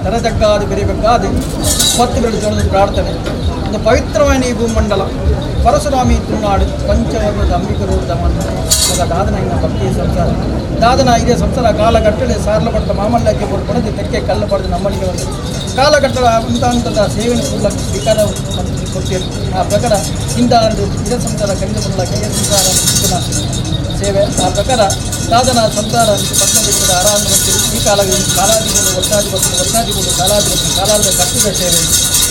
ತರದಕ್ಕಾದ ಬೆರಿಬೇಕಾದ ಪತ್ತು ಬೆರಳು ಜೋಳದ ಪ್ರಾರ್ಥನೆ. ಒಂದು ಪವಿತ್ರವಾದ ಈ ಭೂಮಂಡಲ ಪರಶುರಾಮಿ ತುಳುನಾಡು ಪಂಚವರ್ಣದ ಅಂಬಿಕರೂಢದ ಮಣ್ಣು ಮಗ ದಾದನ ಇನ್ನ ಭಕ್ತಿ ಸಂಸಾರ ದಾದನ ಇದೇ ಸಂಸಾರ ಕಾಲಗಟ್ಟಲೆ ಸಾರ್ಲಪಟ್ಟ ಮಾಮಲ್ಲಕ್ಕೆ ಕೊಡದೆ ತೆಕ್ಕೆ ಕಲ್ಲು ಪಡೆದು ನಮ್ಮಲ್ಲಿಗೆ ಬಂದು ಕಾಲಗಟ್ಟಲ ಹಂತ ಹಂತದ ಸೇವೆಯನ್ನು ಫುಲ್ಲ ಸ್ವೀಕಾರ ಮತ್ತು ಕೊಡ್ತೀರಿ. ಆ ಪ್ರಕಾರ ಇಂಥ ಒಂದು ಇದೇ ಸಂಸಾರ ಕಡಿದು ಬರಲ್ಲ ಕೈಯ ಸಂಸಾರ ಸೇವೆ. ಆ ಪ್ರಕಾರ ಸಾಧನ ಸಂಸಾರ ಪದ್ಮಪೀಠದ ಆರಾಧನೆ ಬರ್ತೀರಿ. ಈ ಕಾಲ ಕಾಲಾದಿಗಳು ವರ್ಷಾಧಿಪತಿ ವರ್ಷಾಧಿಗಳು ಕಾಲಾಧಿಪತಿ ಕಾಲಾದ ಕಟ್ಟಿದ ಸೇವೆ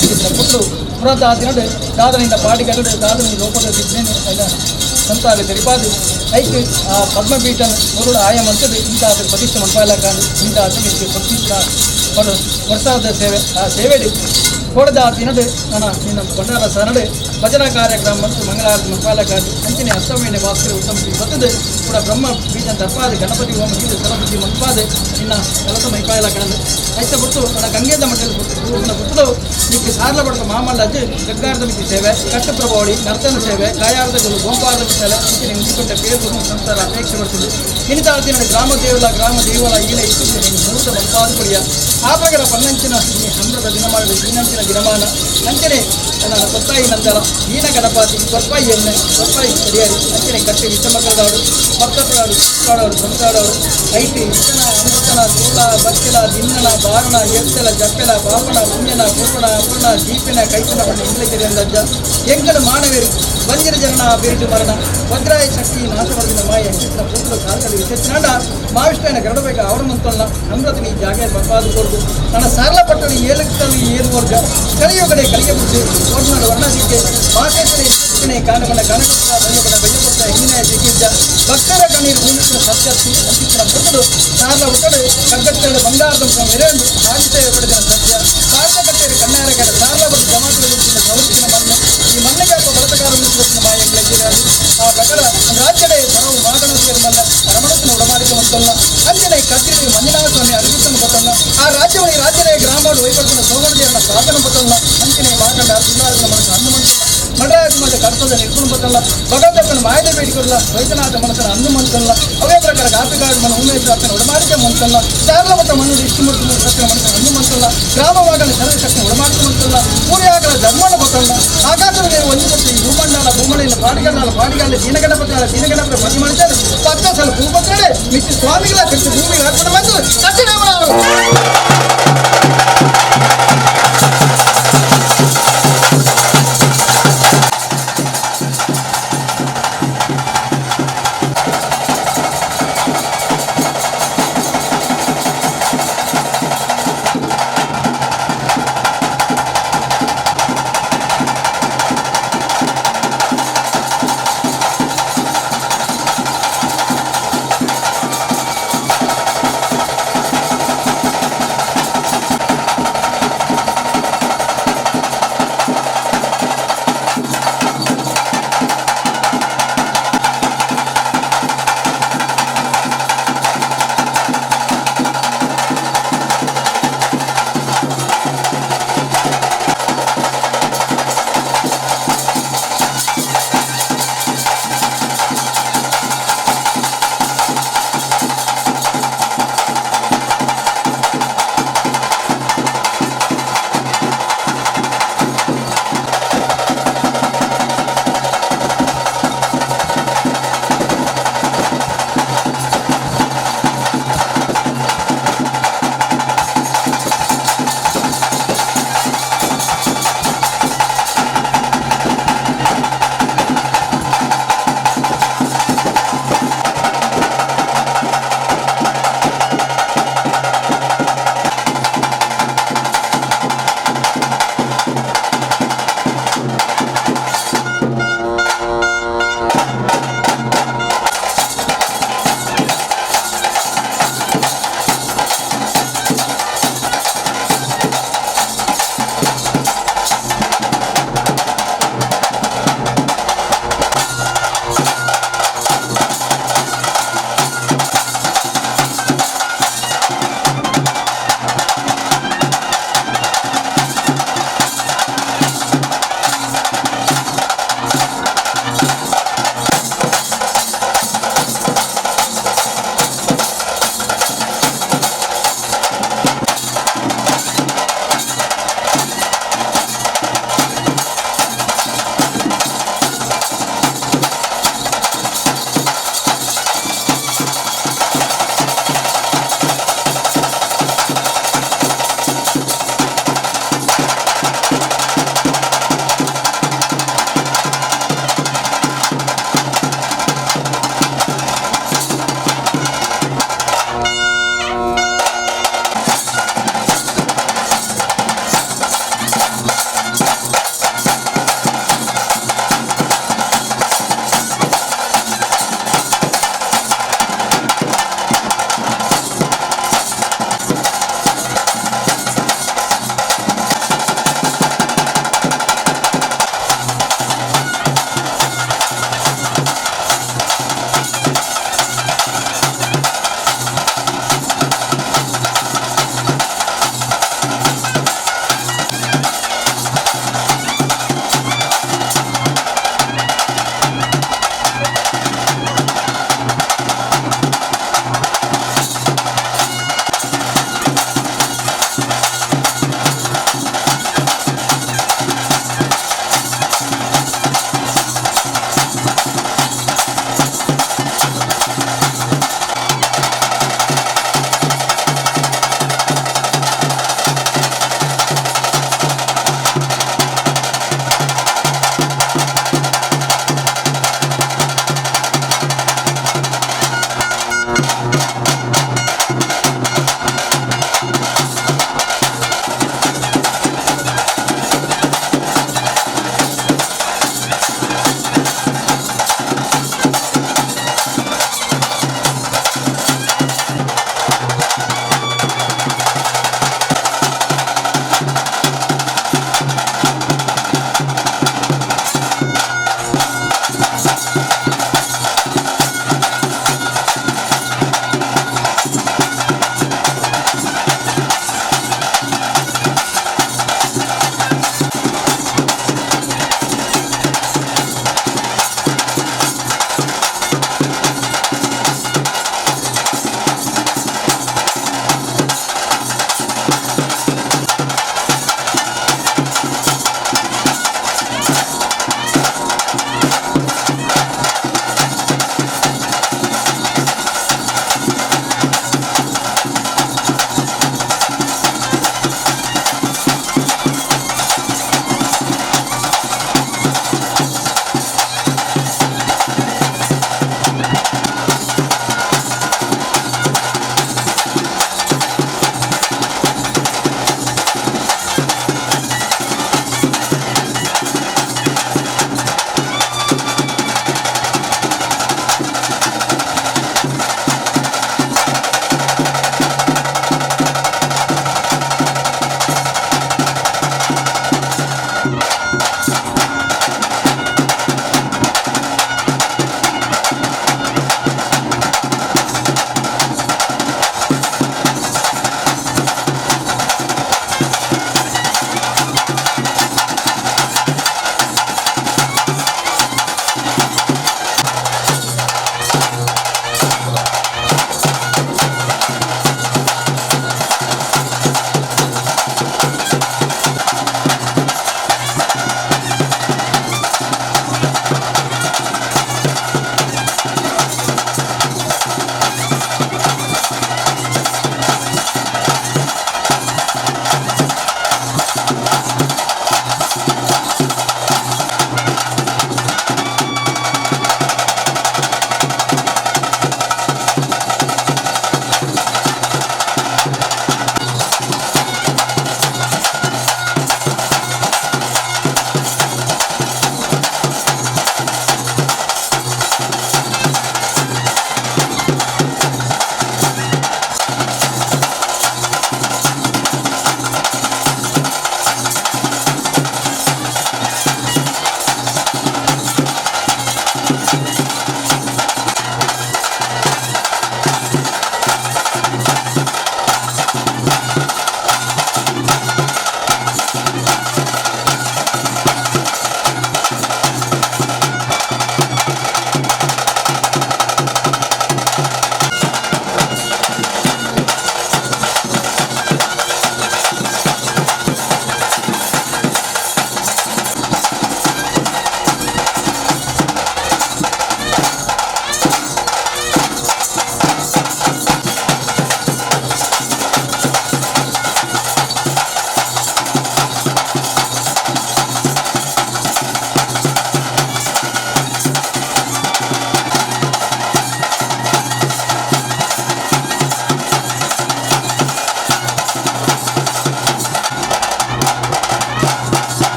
ಅಂಚಿನ ಕೊಟ್ಟು ಪುರತ ದಿನಡು ಸಾಧನೆಯಿಂದ ಪಾಡಿಗಡು ಸಾಧನೆ ಲೋಕದ ಸಿದ್ಧನೆ ಸಂಸಾರ ತೆರಿಪಾದು ಐಕ್ ಆ ಪದ್ಮಪೀಠ ಮುರುಳ ಆಯಮಂತದ್ದು ಇಂಥ ಪ್ರತಿಷ್ಠೆ ಮನ್ಪಾಯಲಕ್ಕಾಂಡು ಇಂಥ ಪ್ರತಿಷ್ಠ ವರ್ಷಾದ ಸೇವೆ. ಆ ಸೇವೆಡಿ ಕೋಡದ ದಿನಡು ನನ್ನ ನಿನ್ನ ಭಂಡಾರ ಸರಡು ಭಜನಾ ಕಾರ್ಯಕ್ರಮ ಮತ್ತು ಮಂಗಳಾರತಿ ಮನ್ಪಾಲಕಾಂಡು ಅಂಚಿನ ಅಷ್ಟಮೇನೆ ಭಾಸ್ಕರ ಉತ್ತಮ ಬರ್ತದೆ ಕೂಡ ಬ್ರಹ್ಮ ಬೀಜ ತಪ್ಪಾದ ಗಣಪತಿ ಹೋಮ ಗೀತೆ ಸರಸ್ವತಿ ಮನ್ಪಾದ ನಿನ್ನ ಕಲಸ ಮೈಪಾಯಲಕಾಂಡು ಐತ ಬಿಟ್ಟು ನನ್ನ ಗಂಗೆದ ಮಠದಲ್ಲಿ ಪುಟ್ಟದು ನಿಕ್ಕೆ ಸಾರ್ಲ ಪಡೆದ ಮಾಮಲ್ಲ ಅಜ್ಜಿ ಗಗ್ಗಾರದ ಮಿತಿ ಸೇವೆ ಕಟ್ಟು ಪ್ರಭಾವಳಿ ನರ್ತನ ಸೇವೆ ಕಾಯಾರ್ದಗಳು ಗೋಪಾರದ ಸೇವೆ ಅಂಚಿನ ಉಂಡಿಕೊಂಡ ಪೇರು ಸಂಸಾರ ಅಪೇಕ್ಷೆ ಬರ್ತದೆ. ಇನಿತ ದಿನ ಗ್ರಾಮ ದೇವಲ ಗ್ರಾಮ ದೇವಲ ಈಲ ಇತ್ತು ಮುಹೂರ್ತ ಮನ್ಪಾದ ಕೊಡಿಯ. ಆ ಪ್ರಕಾರ ಪನ್ನಂಚಿನ ಈ ಹಮ್ರದ ದಿನಮಾನ ಈನಂಚಿನ ದಿನಮಾನ ಅಂಚನೆ ನನ್ನ ಕೊತ್ತಾಯಿ ನಂತರ ಈನ ಗಣಪತಿ ಕೊರ್ಪಾಯಿ ಎಣ್ಣೆ ಕೊರ್ಪಾಯಿ ಕಡಿಯಾರಿ ಅಂಚನೆ ಕಟ್ಟಿ ವಿಷಮಕರದವರು ಭಕ್ತಪಡವರು ಚಿಕ್ಕಾಡವರು ಸಂಸಾರವರು ಐತಿ ಇಷ್ಟನ ಅಮೃತನ ದೂಳ ಬಕ್ಕಿಲ ದಿನ್ನನ ಬಾರಣ ಎತ್ತಲ ಜಪ್ಪೆಲ ಬಾಪಣ ಪುಣ್ಯನ ಪೂರ್ಣ ಅಪೂರ್ಣ ದೀಪಿನ ಕೈತನ ಬಣ್ಣ ಇಂಗ್ಲಿಷ್ ಎಂದಜ್ಜ ಎಂಕಲು ಮಾನವೇರು ಬಂಜಿರ ಜನನ ಬೇರಿಟು ಮರಣ ವಜ್ರಾಯ ಶಕ್ತಿ ನಾಶವರ್ಗಿನ ಮಾಯ ಅಂಚಿನ ಪೂರ್ಣ ಸಾರ್ಕಲಿ ವಿಶೇಷನಾಡ ಮಹಾವಿಷ್ಣುವಿನ ಗರಡಬೇಕ ಅವರ ಮಂತಲ್ಲ ಅಮೃತನ ಈ ಜಾಗ ಬಪ್ಪಾದು ಕೊಡುದು ನನ್ನ ಸಾರ್ಲ ಪಟ್ಟಣ ಏಲಕ್ಕಲ್ಲಿ ಏಳು ವರ್ಗ ಕಲಿಯುಗಡೆ ಕಲಿಯ ಬುದ್ಧಿ ವರ್ಣದ ವರ್ಣದಿಕ್ಕೆ ಮಾತೇಶ್ವರಿ ಕಾಣಬಣ್ಣ ಕನಕಪುರ ಬಯ್ಯಬಣ್ಣ ಬಯ್ಯಪುತ್ತ ಹಿಂದಿನ ಸಿಕ್ಕಿದ್ದ ಭಕ್ತರ ಕಣ್ಣೀರು ಭೂಮಿಸಿನ ಸತ್ಯತ್ತಿ ಅಂಚಿನ ಪುಟ್ಟದು ಸಾರ್ಲ ಹುಟ್ಟಡು ಕಗ್ಗತ್ತೆರಡು ಬಂಗಾರದ ಮೆರೆಯೊಂದು ಆದಿತ್ಯ ಪಡೆದ ಸತ್ಯ ಸಾರ್ಥಕತೆಯ ಕಣ್ಣಾರ ಕಡೆ ಸಾರ್ಲ ಬಟ್ಟು ಜಮಾತುಗಳು ಪ್ರವೃತ್ತಿನ ಮಣ್ಣು ಈ ಮಣ್ಣಿಗೆ ಬಳತಕಾರ ಮಾಯಂಗಳ ಆ ಪ್ರಕಾರ ರಾಜ್ಯದ ಬರವು ಮಾಗಣ ಮಲ್ಲ ರಮಣನ ಉಡಮಾಡಿಕ ಮಂತಲ್ಲ ಅಂಜನೆ ಕತ್ತಿರಿ ಮಂಜುನಾಥ ಸ್ವಾಮಿ ಅರಿಗುತ್ತನ ಬತ್ತಲ್ಲ ಆ ರಾಜ್ಯವನ್ನು ಈ ರಾಜ್ಯದ ಗ್ರಾಮವನ್ನು ವೈಪಡಿಸಿದ ಸೋಮದೇವನ ಸಾಧನ ಬತ್ತಲ್ಲ ಅಂಚನೆ ಮಾಗಂಡ ಸುಂದರ ಮನಸ್ಸು ಹನುಮಂತ ಮಡ್ರಾಜ ಮಧ್ಯೆ ಕರ್ತದ ನಿರ್ಗುಣ ಬತ್ತಲ್ಲ ಭಗವಂತನ ಮಾಯದ ಬೇಡಿಕೊಲ್ಲ ವೈದ್ಯನಾಥ ಮನಸ್ಸನ ಹನುಮಂತಲ್ಲ ಅವೇ ಪ್ರಕಾರ ಗಾಪಿಗಾಡು ಮನ ಉಮೇಶ ಅಪ್ಪನ ಉಡಮಾಡಿಕ ಮಂತಲ್ಲ ಚಾರ್ಲಮಠ ಮನು ಇಷ್ಟಮೂರ್ತಿ ಸತ್ಯನ ಮನಸ್ಸು ಹನುಮಂತಲ್ಲ ಗ್ರಾಮವಾಗಲ ಸರ್ವಶಕ್ತಿ ಉಡಮಾಡಿಕ ಮಂತಲ್ಲ ಸೂರ್ಯಾಗಲ ಧರ್ಮನ ಬತ್ತಲ್ಲ ಆಕಾಶದ ಒಂದು ಕೊಟ್ಟು ಈ ಭೂಮಂಡಲ ಭೂಮಂಡಲ ಪಾಡಿಗಲ್ಲ ಪಾಡಿಗಲ್ಲ ದೀನಗಣಪತಿ ದೀನಗಣಪತಿ ಮದಿ ಮಾಡಿದ್ದಾರೆ ಪಕ್ಕ ಸಲ ಭೂಪತ್ರಡೆ ಮಿಚ್ಚು ಸ್ವಾಮಿಗಳ ಕಟ್ಟು ಭೂಮಿಗೆ ಅರ್ಪಣೆ ಬಂದು ಸತ್ಯದೇವರವರು.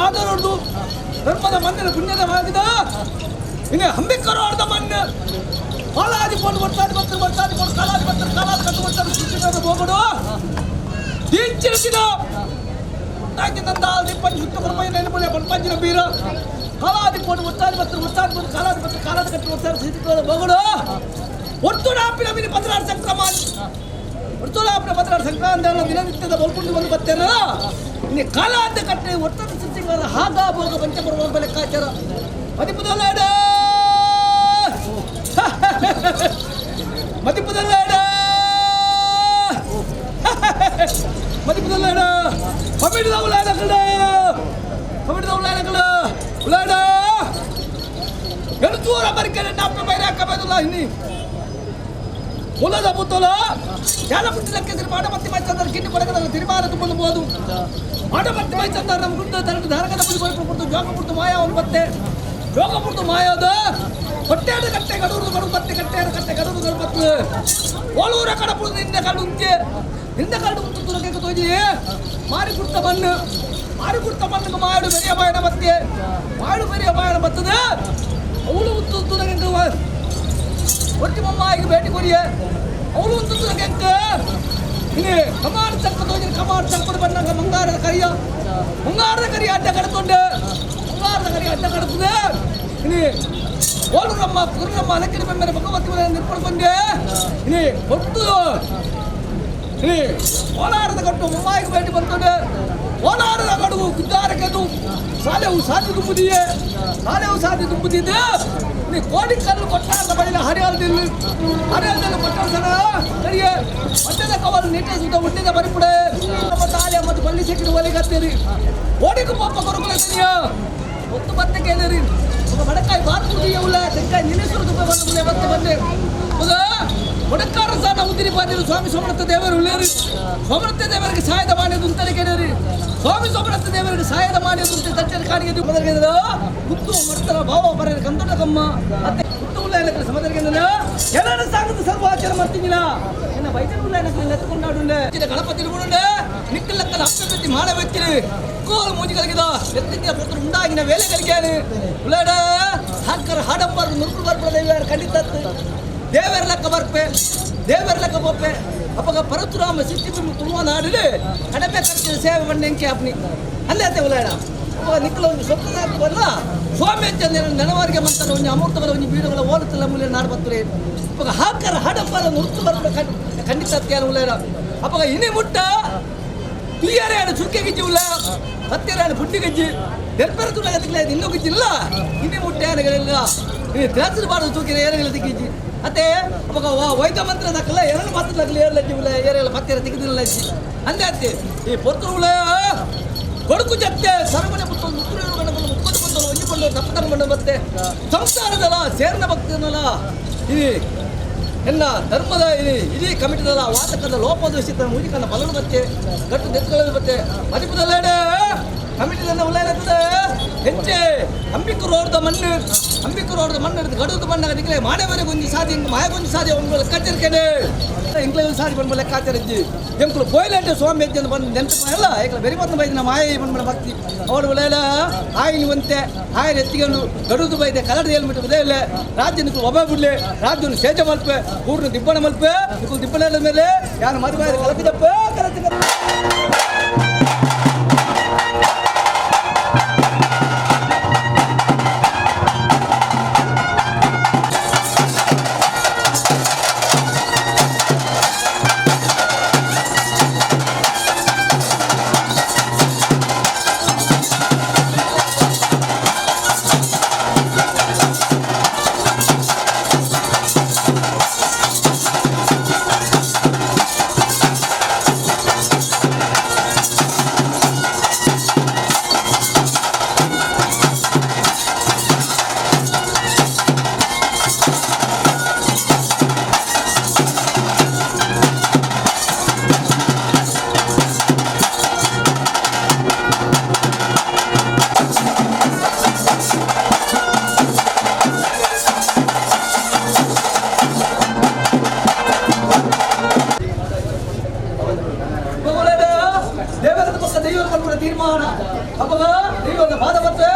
ಸಾಗರೊಡ್ದು ಧರ್ಮದ ಮಣ್ಣಿನ ಪುಣ್ಯದ ಮಾಗಿದ ಇನ್ನು ಅಂಬೇಡ್ಕರ್ ಮಣ್ಣು ಕಾಲಾದಿ ಪೋಡು ಬರ್ತಾದಿ ಬರ್ತಾರೆ ಬರ್ತಾದಿ ಪೋಡು ಕಾಲಾದಿ ಬರ್ತಾರೆ ಕಾಲಾದಿ ಕಟ್ಟು ಬರ್ತಾರೆ ಶಿಕ್ಷಕರ ಹೋಗೋಡು ದೀಕ್ಷಿಸಿದ ತಾಕಿದಂತ ಪಂಚ ಸುತ್ತ ಕೊರಪೈ ನೆನಪುಲೆ ಪಂಚಿನ ಬೀರ ಕಾಲಾದಿ ಪೋಡು ಬರ್ತಾದಿ ಬರ್ತಾರೆ ಬರ್ತಾದಿ ಪೋಡು ಕಾಲಾದಿ ಬರ್ತಾರೆ ಕಾಲಾದಿ ಕಟ್ಟು ಬರ್ತಾರೆ ಶಿಕ್ಷಕರ ಹೋಗೋಡು ಒಟ್ಟು ನಾಪಿನ ಮಿನಿ ಪದ್ರಾರು ಸಂಕ್ರಮ ಒಟ್ಟು ನಾಪಿನ ಪದ್ರಾರು ಸಂಕ್ರಾಂತಿ ದಿನನಿತ್ಯದ ಬಲ್ಕೊಂಡು ಬಂದು ಬರ್ತಾರ ಇನ್ನು ಕಾಲ ಅಂತ ಕಟ್ಟೆ ಒಟ್ಟದ ಸೃಷ್ಟಿಗಳ ಹಾಗ ಭೋಗ ಪಂಚಪರ್ವ ಲೆಕ್ಕಾಚಾರ ಮದಿಪುದಲ್ಲಾಡ ಮದಿಪುದಲ್ಲಾಡ ಮದಿಪುದಲ್ಲಾಡ ಕಮಿಡಿದ ಉಳ್ಳಾಡಕಡ ಕಮಿಡಿದ ಉಳ್ಳಾಡಕಡ ಉಳ್ಳಾಡ ಎಡುತೂರ ಬರಿಕೆರೆ ನಾಪ್ಪ ಬೈರ ಹಾಕಬೇಕಲ್ಲ ಇನ್ನಿ ಮುಲದ ಪುತ್ತಲ ಯಾಲ ಪುಟ್ಟಿಲಕ್ಕೆ ಸಿರಿ ಪಾಠಪತ್ತಿ ಮೈಚಂದರ ಕಿಂಡಿ ಕೊಡಗದ ತಿರುಮಾರ ತುಂಬಲು ಬೋದು ಪಾಠಪತ್ತಿ ಮೈಚಂದರ ನಮ್ಮ ಗುಂಡ ತರಡು ಧಾರಕದ ಬುಲಿ ಕೊಯ್ಪು ಪುಡ್ತು ಜೋಗ ಪುಡ್ತು ಮಾಯ ಅವನು ಬತ್ತೆ ಜೋಗ ಪುಡ್ತು ಮಾಯೋದ ಹೊಟ್ಟೆಡು ಕಟ್ಟೆ ಗಡೂರು ಗಡು ಬತ್ತೆ ಕಟ್ಟೆಡು ಕಟ್ಟೆ ಗಡೂರು ಗಡು ಬತ್ತು ಓಳೂರ ಕಡಪುಡು ನಿಂದ ಕಡು ಉಂಚೆ ನಿಂದ ಕಡು ಉಂಟು ತುರಕ್ಕೆ ತೋಜಿ ಮಾರಿ ಕುಡ್ತ ಮಣ್ಣು ಮಾರಿ ಕುಡ್ತ ಮಣ್ಣು ಮಾಡು ಬೆರಿಯ ಬಾಯಣ ಬತ್ತೆ ಮಾಡು ಬೆರಿಯ ಬಾಯಣ ಬತ್ತದ ಅವಳು ಉತ್ತು ತುರಕ್ಕೆ ಒಟ್ಟಿ ಮಮ್ಮಾಯಿಗೆ ಭೇಟಿ ಕೊರಿಯ ಅವಳು ಒಂದು ತುರಕ್ಕೆ ಇನ್ನು ಕಮಾಡ್ ಚಕ್ಕ ತೋಜಿನ ಕಮಾಡ್ ಚಕ್ಕದ ಬಣ್ಣಂಗ ಮಂಗಾರದ ಕರಿಯ ಮಂಗಾರದ ಕರಿಯ ಅಡ್ಡ ಕಡತುಂಡು ಮಂಗಾರದ ಕರಿಯ ಅಡ್ಡ ಕಡತದೆ ಇನ್ನು ಓಲುರಮ್ಮ ಕುರುರಮ್ಮ ಅಲಕ್ಕಿನ ಬೆಮ್ಮೆರೆ ಭಗವತಿ ನಿರ್ಪಡ್ಕೊಂಡೆ ಇನ್ನು ಒಟ್ಟು ಇನ್ನು ಕೋಲಾರದ ಕಟ್ಟು ಮಮ್ಮಾಯಿಗೆ ಭೇಟಿ ಬಂತುಂಡು ಕೋಲಾರದ ಕಡುವು ಗುದ್ದಾರಕ್ಕೆದು ಸಾಲೆವು ಸಾಧಿ ತುಂಬುದಿಯೇ ಸಾಲೆವು ಸಾಧಿ ತುಂಬುದಿದೆ ನೀ ಕೋಡಿ ಕಲ್ಲು ಕೊಟ್ಟಾರದ ಬಳಿಲ ಹರಿಯಾಲದಲ್ಲಿ ಹರಿಯಾಲದಲ್ಲಿ ಕೊಟ್ಟಾರ ಸಣ ಸರಿಯೇ ಮಧ್ಯದ ಕವಲು ನೀಟೆ ಸುತ್ತ ಹುಟ್ಟಿದ ಬರಿಪುಡೆ ನಮ್ಮ ತಾಲೆ ಮತ್ತು ಬಳ್ಳಿ ಸಿಕ್ಕಿದ ಒಲೆಗತ್ತೀರಿ ಓಡಿಗೆ ಪಾಪ ಕೊರಕುಲ ಸರಿಯ ಒತ್ತು ಬತ್ತೆ ಕೇಳಿರಿ ఒక ಬಡಕಾಯಿ ಬಾತ್ ಕುಡಿಯ ಉಲ್ಲ ತೆಂಕಾಯಿ ನಿಲ್ಲಿಸರು ತುಪ್ಪ ಬಂದು ಬತ್ತೆ ಬಂದೆ ಹೌದಾ ಒಡಕಾರ ಸಾನ ಉದ್ದಿರಿ ಪಾದಿರು ಸ್ವಾಮಿ ಸೋಮನತ್ತ ದೇವರು ಉಳ್ಳೇರಿ ಸೋಮನತ್ತ ದೇವರಿಗೆ ಸಹಾಯದ ಮಾಡಿದ್ದು ಅಂತಲೇ ಕೇಳಿರಿ ಸ್ವಾಮಿ ಸೋಮನತ್ತ ದೇವರಿಗೆ ಸಹಾಯದ ಮಾಡಿದ್ದು ಅಂತ ತಟ್ಟೆ ಕಾಣಿಗೆ ಮೊದಲಿಗೆ ಗುತ್ತು ಮಡ್ತರ ಭಾವ ಬರ ಕಂದೊಡ್ಡ ಕಮ್ಮ ಅತ್ತೆ ಗುತ್ತು ಉಳ್ಳ ಸಮದರಿಗೆ ಎಲ್ಲರ ಸಾಗದ ಸರ್ವಾಚಾರ ಮಾಡ್ತಿದ್ದಿಲ್ಲ ಎನ್ನ ವೈದ್ಯರು ಉಳ್ಳ ನೆತ್ತುಕೊಂಡಾಡುಂಡೆ ಗಣಪತಿ ಉಂಡೆ ನಿಕ್ಕಲಕ್ಕಲ ಅಪ್ಪೆ ಮಾಡ வெச்சிரு ಕೋಲ್ ಮೂಜಿ ಕಲಗಿದ ಎತ್ತಿನ ಪುತ್ರ ಉಂಡಾಗಿನ ವೇಲೆ ಕಲಿಗ್ಯಾನು ಉಳ್ಳಾಡ ಹಾಕರ್ ಹಾಡಂಬಾರ್ದು ನುರುಕು ಬರ್ಪಡ ದೇವರು ಖಂಡಿತ ದೇವರ ಲೆಕ್ಕ ಬರ್ಪೆ ದೇವರ ಲೆಕ್ಕ ಬೊಪ್ಪೆ ಅಪ್ಪಗ ಪರಶುರಾಮ ಸಿಟ್ಟಿ ಬಿಂಬು ತುಳುವ ನಾಡಿಲು ಕಡಪೆ ಖರ್ಚಿನ ಸೇವೆ ಬಂಡೆಂಕೆ ಅಪ್ನಿ ಅಲ್ಲೇ ಅತ್ತೆ ಉಳ್ಳಾಡ ಅಪ್ಪಗ ನಿಕ್ಕಲ ಒಂದು ಸೊಪ್ಪದ ಬರಲ್ಲ ಸ್ವಾಮಿ ಚಂದ್ರ ನೆನವಾರಿಗೆ ಮಂತರ ಒಂದು ಅಮೃತಗಳ ಒಂದು ಬೀಡುಗಳ ಓಲುತ್ತಲ್ಲ ಮೂಲೆ ನಾಡು ಬರ್ತದೆ ಅಪ್ಪಗ ಹಾಕರ ಹಾಡಂಬಾರ ನುರುಕು ಬರ್ಪಡ ಖಂಡಿತ ಉಳ್ಳಾಡ ಅಪ್ಪಗ ಇನಿ ಮುಟ್ಟ ತುಯ್ಯಾರೆ ಚುಕ್ಕೆ ಗಿಜ್ಜಿ ಉಲ್ಲ ಪತ್ತೆರಾಣ ಪುಟ್ಟಿ ಗಿಜ್ಜಿ ನೆರ್ಪೆರ ತುಳ ಗತಿಕ್ಲೆ ಇನ್ನೂ ಗಿಜ್ಜಿಲ್ಲ ಇನ್ನೇ ಮುಟ್ಟೆ ಏನುಗಳಿಲ್ಲ ಇನ್ನು ತಿಳಸಿನ ಬಾರದು ತೂಕಿನ ಏನುಗಳ ತಿಕ್ಕಿಜ್ಜಿ ಅತ್ತೆ ಅವಾಗ ವೈದ್ಯ ಮಂತ್ರ ದಕ್ಕಲ್ಲ ಏನನ್ನು ಮಾತ್ರ ದಕ್ಕಲ್ಲ ಏರ್ಲಜ್ಜಿ ಉಲ್ಲ ಏರೆಲ್ಲ ಪತ್ತೆರ ತೆಗೆದಿಲ್ಲ ಅಜ್ಜಿ ಅಂದೆ ಅತ್ತೆ ಈ ಪೊತ್ತು ಉಲ್ಲ ಕೊಡುಕು ಜತ್ತೆ ಸರಮನೆ ಪುತ್ತ ಮುತ್ತುರು ಗಣಕಲು ಮುಕ್ಕೊಂಡು ಬಂದಳು ಒಂಜಿಕೊಂಡು ತಪ್ಪತನ ಬಂದು ಮತ್ತೆ ಸಂಸಾರದಲ್ಲ ಸೇರ್ನ ಭಕ್ತನಲ್ಲ ಈ ಎಲ್ಲ ಧರ್ಮದ ಇಡೀ ಇಡೀ ಕಮಿಟಿದಲ್ಲ ವಾತಕದ ಲೋಪದೋಷಿತ ಮುಜಿಕನ್ನ ಬಲನು ಬತ್ತೆ ಗಟ್ಟು ದೆತ್ತುಗಳನ್ನು ಬತ್ತೆ ಮದಿಪುದಲ್ಲೇಡೆ ಕಮಿಟಿದನ್ನ ಉಳ್ಳಾಲತ್ತದೆ ಹೆಂಚೆ ಅಂಬಿಕ ರೋಡ್ದ ಮಣ್ಣು ಅಂಬಿಕ ರೋಡ್ದ ಮಣ್ಣು ಹಿಡಿದು ಗಡುದ ಮಣ್ಣು ಅದಕ್ಕೆ ಮಾಡೆವರೆ ಗೊಂಜಿ ಸಾದಿ ಹಿಂಗೆ ಮಾಯ ಗೊಂಜಿ ಸಾದಿ ಒಂದು ಲೆಕ್ಕಾಚಾರಕ್ಕೇನೆ ಎಂಕ್ಲೆ ಸಾದಿ ಬಂದ ಲೆಕ್ಕಾಚಾರ ಇಜ್ಜಿ ಎಂಕುಲು ಪೋಯ್ಲಂటే ಸ್ವಾಮಿ ಅಜ್ಜನ ಬಂದು ನೆನಪು ಅಲ್ಲ ಎಂಕ್ಲ ಬೆರಿ ಬಂದು ಬೈದಿನ ಮಾಯ ಬಂದ ಭಕ್ತಿ ಅವಳು ಉಳ್ಳಾಲ ಆಯಿನ ಒಂತೆ ಆಯನ ಎತ್ತಿಕೊಂಡು ಗಡುದು ಬೈದೆ ಕಲರ್ ಹೇಳ್ಬಿಟ್ಟು ಬದೇ ಇಲ್ಲ ರಾಜ್ಯ ನಿಕ್ಕಲು ಒಬ್ಬ ಬಿಡ್ಲಿ ರಾಜ್ಯವನ್ನು ಸೇಜ ಮಲ್ಪೆ ಊರ್ನ ದಿಬ್ಬಣ ಮಲ್ಪೆ ನಿಕ್ಕಲು ದಿಬ್ಬಣ ಮೇಲೆ ಯಾರು ಮದುವೆ ಕಲಪಿದಪ್ಪ ಕಲತಿದ. ದೈವನ ಪಾದ ಬರ್ತೇ.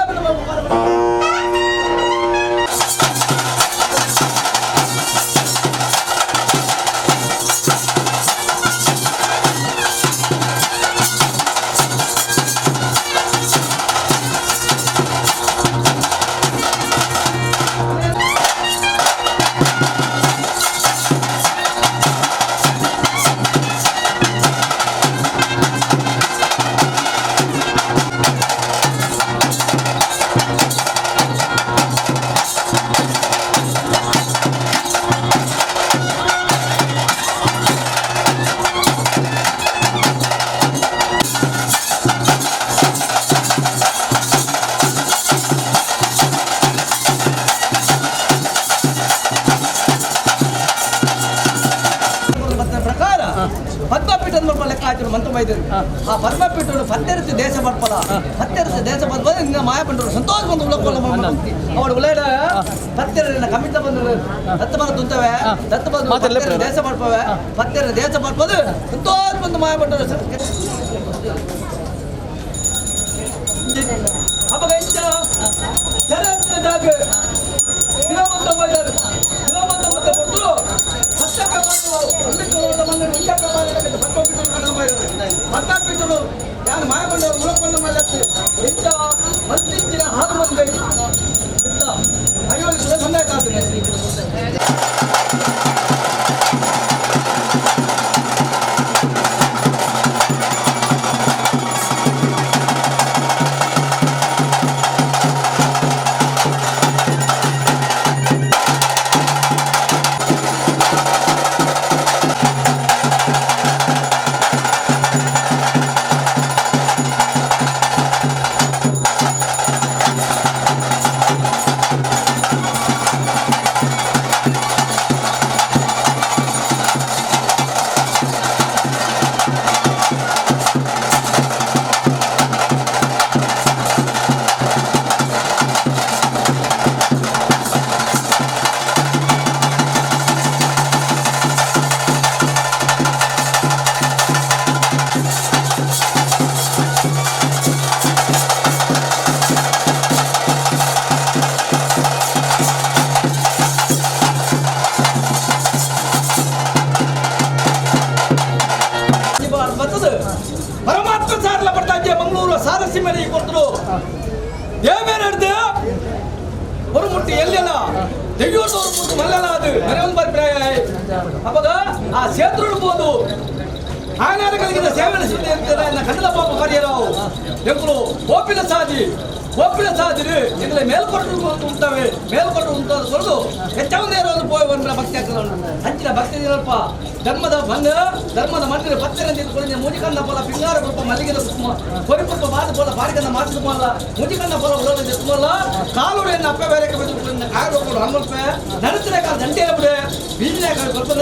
ಪದ್ಮಪೀಠ ಲೆಕ್ಕ ಹಾಕಿರು ಮಂತ್ರ ಬೈದರು. ಆ ಪದ್ಮಪೀಠರು ಪತ್ತೆರಿಸಿ ದೇಶ ಬರ್ಪದ ಪತ್ತೆರಿಸಿ ದೇಶ ಬರ್ಬೋದು. ನಿನ್ನ ಮಾಯ ಬಂದರು ಸಂತೋಷ ಬಂದು ಉಳಕೊಳ್ಳ ಅವಳು ಉಳ್ಳೇಡ ಪತ್ತೆರ ಕಮಿತ ಬಂದರು ದತ್ತ ಬಂದು ತುಂತವೆ ದತ್ತ ಬಂದು ದೇಶ ಬರ್ಪವೆ ಪತ್ತೆರ ದೇಶ ಬರ್ಬೋದು ಸಂತೋಷ ಬಂದು ಮಾಯ ಬಂದರು. ಅವಾಗ ಪದ್ಮಪೀಠರು ಯಾರು ಮಾಯಕೊಂಡವರು ಮುಳಕೊಂಡ ಮಲ್ಲತ್ತು ಇಂಥ ಮಂತ್ರಿನ ಹಾಲು ಮಂದಿ ಇಂಥ ಅಯ್ಯೋ ಸಂದಾಯ ಕಾತುನೆ. ಪರಮಾತ್ಮ ಸಾರಲ ಬರ್ತಾಜೆ ಮಂಗಳೂರು ಸಾರಸಿಮನೆ ಕೊಡ್ತರು ದೇವೇನಡ್ದು ஒரு முட்டி எல்லாம் ದೆಯ್ಯೋದು ஒரு ಮುಟ್ಟು ಮಲ್ಲಲ್ಲ ಅದು ಮನೆ ಒಂದು ಬಾರಿ ಪ್ರಾಯ ಅವಾಗ ಆ ಸೇತುರು ಬೋದು ಆನಾದ కలిగిన సేవల సిద్ధి కన్నడ పాప ಕಾರ್ಯರಾವು ಎಂಕುಲು ಓಪಿನ ಸಾದಿ ಓಪಿನ ಸಾದಿರು ಎಂಗಲ ಮೇಲ್ಕೊಟ್ಟು ಉಂಟವೆ ಮೇಲ್ಕೊಟ್ಟು ಉಂಟಾದ ಕೊರದು ಹೆಚ್ಚಾವಂದೇ ಇರೋದು ಪೋಯ್ ಬಂದ್ರ ಭಕ್ತಿ ಹಾಕಲ್ಲ ಹಂಚಿನ ಭಕ್ತಿ ಇರಲ್ಪ ಧರ್ಮದ ಮಣ್ಣು ಧರ್ಮದ ಮಣ್ಣಿನ ಪತ್ತೆನ ತಿಳ್ಕೊಂಡು ಮುಜಿಕಂದ ಪೊಲ ಪಿಂಗಾರ ಕುಲ್ಪ ಮಲ್ಲಿಗೆದ ಕುಸುಮ ಕೊರಿಪುಲ್ಪ ಬಾದ ಪೊಲ ಬಾರಿಕಂದ ಮಾತು ಮಲ್ಲ ಮುಜಿಕಂದ ಪೊಲ ಉಳದ ಜೆತ್ತುಮಲ್ಲ ಕಾಲುಡೆಯನ್ನು ಅಪ್ಪೆ ಬೇರೆ ಬಿದ್ದು ಕಾಲು ಹಮ್ಮಲ್ಪೆ ನಡತಿನ ಕಾಲ ದಂಟೆ ಬಿಡೆ ಬೀಜಿನ ಕಾಲ ಸ್ವಲ್ಪ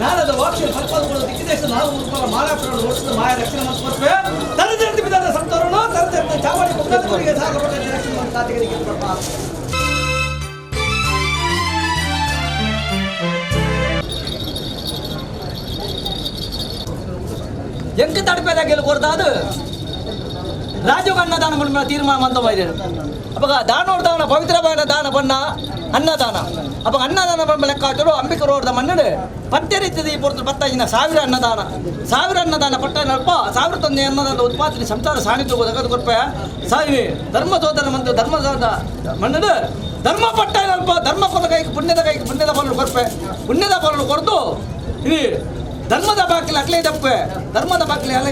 ನಾನದ ವಾಕ್ಯ ಸ್ವಲ್ಪ ದಿಕ್ಕಿದೇಶ ನಾವು ಮುರ್ಪಲ ಮಾರಾಟವನ್ನು ಓಡಿಸಿದ ಮಾಯ ರಕ್ಷಣೆ ಮಾಡ್ಕೊಡ್ಪೆ ತರಜಂತಿ ಬಿದ್ದಾದ ಸಂತರನು ತರಜಂತಿ ಚಾವಡಿ ಕುಕ್ಕರಿಗೆ ಸಾಗಪಟ್ಟ ರಕ್ಷಣೆ ಮಾಡ್ತಾತಿಗಳಿಗೆ ಕೊಡ್ಪ. ಎಂಕ ತಡಪೇದಾಗ ಕೊಡ್ತಾದು ರಾಜೀವ್ ಅನ್ನದಾನ ಪಂಡ ತೀರ್ಮಾನ ಮಂತ ಬೈದರು. ಅವಾಗ ದಾನೋಡ್ ದಾನ ಪವಿತ್ರವಾದ ದಾನ ಬಣ್ಣ ಅನ್ನದಾನ. ಅವಾಗ ಅನ್ನದಾನ ಬಣ್ಣ ಲೆಕ್ಕ ಹಾಕಿದ್ರು ಅಂಬಿಕ ರೋಡ್ದ ಮಣ್ಣು ಪತ್ತೆ ರೀತಿಯ ಈ ಪೊರ್ತು ಪತ್ತಾಯಿನ ಸಾವಿರ ಅನ್ನದಾನ ಸಾವಿರ ಅನ್ನದಾನ ಪಟ್ಟ ನಲ್ಪ ಸಾವಿರ ತೊಂದರೆ ಅನ್ನದಾನ ಉತ್ಪಾದನೆ ಸಂಸಾರ ಸಾಣಿತು ಜಗತ್ತು ಕೊರ್ಪೆ ಸಾವಿರ ಧರ್ಮ ಸೋದರ ಮಂತ್ರ ಧರ್ಮದ ಮಣ್ಣು ಧರ್ಮ ಪಟ್ಟ ನಲ್ಪ ಧರ್ಮ ಕೊದ ಕೈಗೆ ಪುಣ್ಯದ ಕೈಗೆ ಪುಣ್ಯದ ಫಲ ಕೊರ್ಪೆ ಪುಣ್ಯದ ಫಲ ಕೊರದು ಇದು ಧರ್ಮದ ಬಾಕಿಲು ಅಕ್ಲೇ ದಪ್ಪೆ ಧರ್ಮದ ಬಾಕಿಲು ಎಲ್ಲ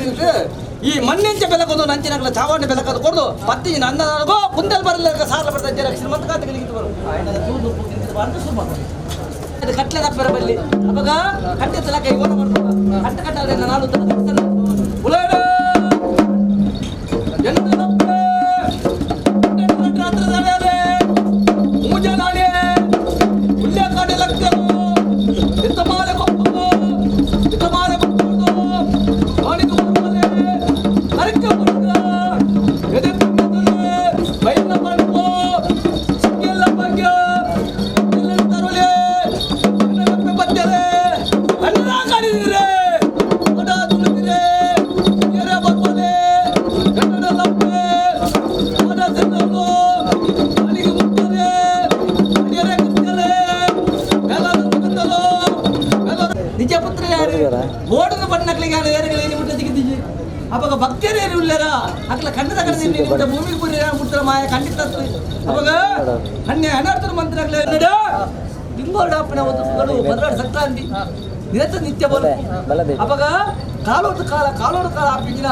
ಈ ಮಣ್ಣೆಂಚ ಬೆಲಕೊಂದು ನಂಚಿನಗಳ ಚಾವಣಿ ಬೆಲಕದು ಕೊಡದು ಪತ್ತಿ ಅನ್ನದಾನಗೋ ಕುಂದಲ್ ಬರಲ್ಲ ಸಾಲ ಬರ್ತಾ ಶ್ರೀಮಂತ ಕಾತಗಳಿಗೆ ಬರು ಅದು ಕಟ್ಲೆ ದಪ್ಪರ ಬಲ್ಲಿ ಅವಾಗ ಕಟ್ಟೆ ತಲಕ ಓಡ ಬರ್ಬೋದು ಕಟ್ಟ ಕಟ್ಟಾದ್ರೆ ನಾಲ್ಕು ಉಳಾಡ ನಿಜ ಪುತ್ರ ಯಾರು ಓಡದ ಬಣ್ಣಕ್ಳಿಗೆ ಏರುಗಳು ಏನು ಮುಟ್ಟ ಸಿಗಿದ್ದೀವಿ ಅವಾಗ ಭಕ್ತರು ಉಳ್ಳಾರ ಅಕ್ಲ ಕಣ್ಣದ ಕಣ್ಣು ಭೂಮಿಗೆ ಪುರಿ ಮುಟ್ತರ ಮಾಯ ಖಂಡಿತ ಅವಾಗ ಹನ್ನೆ ಅನರ್ಥದ ಮಂತ್ರಗಳ ಲಿಂಗೋಡಪ್ಪನ ಒಂದು ಬದಲಾಡ ಸಂಕ್ರಾಂತಿ ನಿರತ ನಿತ್ಯ ಬರು ಅವಾಗ ಕಾಲೋಡು ಕಾಲ ಕಾಲೋಡು ಕಾಲ ಆಪಿನ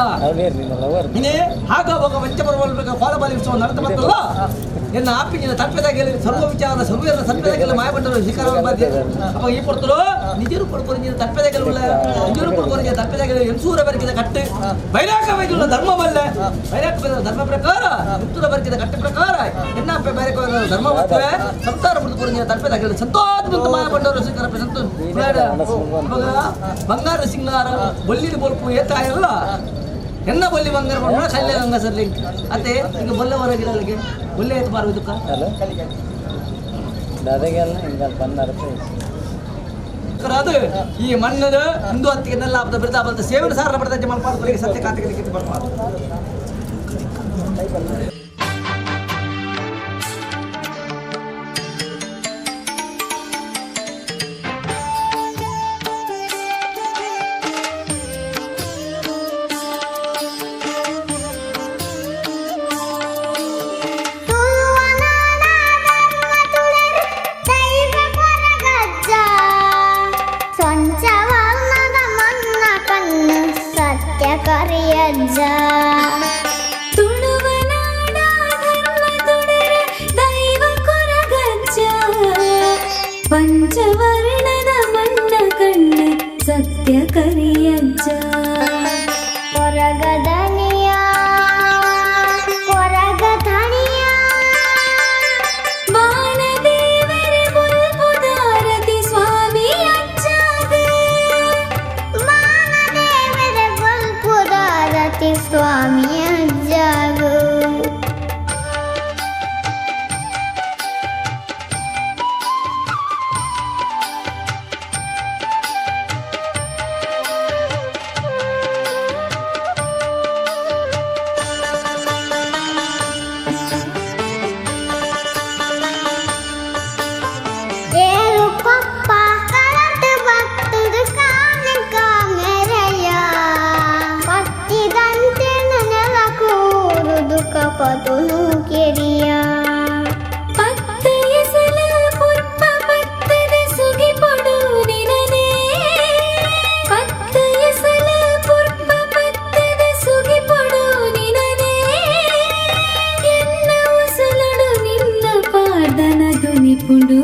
ಇನ್ನೇ ಆಗ ಅವಾಗ ವಂಚ ಬರಬೇಕು ಕೋಲಬಾಲಿ ಉತ್ಸವ ನಡೆದ ಬಂತಲ್ಲ ಎನ್ನ ಆಪಿನ ತಪ್ಪದಾಗೆಲ್ಲ ಸರ್ವ ವಿಚಾರ ಸರ್ವೇರ ತಪ್ಪದಾಗೆಲ್ಲ ಮಾಯಪಟ್ಟರು ಶಿಖರ ಅವಾಗ ಈ ಪಡ್ತರು ನಿಜರು ಪಡ್ಕೊರಿನ ತಪ್ಪದಾಗೆಲ್ಲ ಉಳ್ಳ ನಿಜರು ಪಡ್ಕೊರಿನ ತಪ್ಪದಾಗೆಲ್ಲ ಎನ್ಸೂರ ಬರಕಿದ ಕಟ್ಟು ಬೈರಾಕ ಬೈದುള്ള ಧರ್ಮವಲ್ಲ ಬೈರಾಕ ಬೈದ ಧರ್ಮ ಪ್ರಕಾರ ಮುತ್ತೂರ ಬರಕಿದ ಕಟ್ಟು ಪ್ರಕಾರ ಎನ್ನ ಅಪ್ಪ ಬೈರಾಕ ಧರ್ಮ ಮತ್ವೆ ಸಂಸಾರ ಪಡ್ಕೊರಿನ ತಪ್ಪದಾಗೆಲ್ಲ ಸಂತೋಷ ಬಂತು ಮಾಯಪಟ್ಟವರು ಶಿಖರ ಸಂತೋಷ ಅವಾಗ ಬಂಗಾರ ಸಿಂಗಾರ ಬೊಲ್ಲಿನ ಬೊಲ್ಪು ಏತಾಯಲ್ಲ ಎನ್ನ ಬೊಲ್ಲಿ ಬಂಗಾರ ಬಂಡ ಕಲ್ಯ ಗಂಗ ಸರ್ ಲಿಂಕ್ ಅತ್ತೆ ಈಗ ಬೊಲ್ಲ ಹೊರಗಿರಲಿಗೆ ಬೊಲ್ಲೆ ಏತು ಬಾರ ಇದಕ್ಕ ಅದು ಈ ಮಣ್ಣದ ಹಿಂದೂ ಹತ್ತಿಗೆ ನೆಲ್ಲ ಹಬ್ಬದ ಬಿರ್ದಾ ಬಲ್ತ ಸೇವನ ಸಾರ ಬಡ್ದ ಮಲ್ಪಾರ್ಗಳಿಗೆ ಸತ್ಯ ಕಾತಿಗೆ ಕಿತ್ತು ಬರ್ಬಾರ್ದು. ಸತ್ಯ ಕರಿಯಜ್ಜ. ತುಳುವನಾಡ ಧರ್ಮ ತುಡರ ದೈವ ಕೊರಗಜ್ಜ, ಪಂಚವರ್ಣದ ಮಣ್ಣ ಕಣ್ಣು ಸತ್ಯ ಕರಿಯಜ್ಜ. ಕೊರಗದನಿಯ ಕೊರಗಧಣಿಯ, ಬಾನದೇವರ ಬುಲ್ಬುದಾರತಿ ಸ್ವಾಮಿ ಅಜ್ಜಾಗ, ಮಾನದೇವರ ಬಲ್ಪುದಾರತಿ ಸ್ವಾಮಿ ಅಜ್ಜಾಗು. ಏರು ಪಪ್ಪ ಕಳತು ಬತ್ತದು ಕಾನಕ ಮೆರೆಯ, ಪತ್ತಿದಂತೆ ನೆಲ ಕೂರುದು ಕಪತುನು ಕೆರಿಯ. ಪತ್ತ ಎಸಲ ಪುರ್ಪ ಪತ್ತದ ಸುಗಿ ಪೊಡು ನಿನನೇ, ಪತ್ತ ಎಸಲ ಪುರ್ಪ ಪತ್ತದ ಸುಗಿ ಪೊಡು ನಿನನೇ, ಎನ್ನ ಉಸಲಡು ನಿನ್ನ ಪಾದನ ದುನಿಪುಡು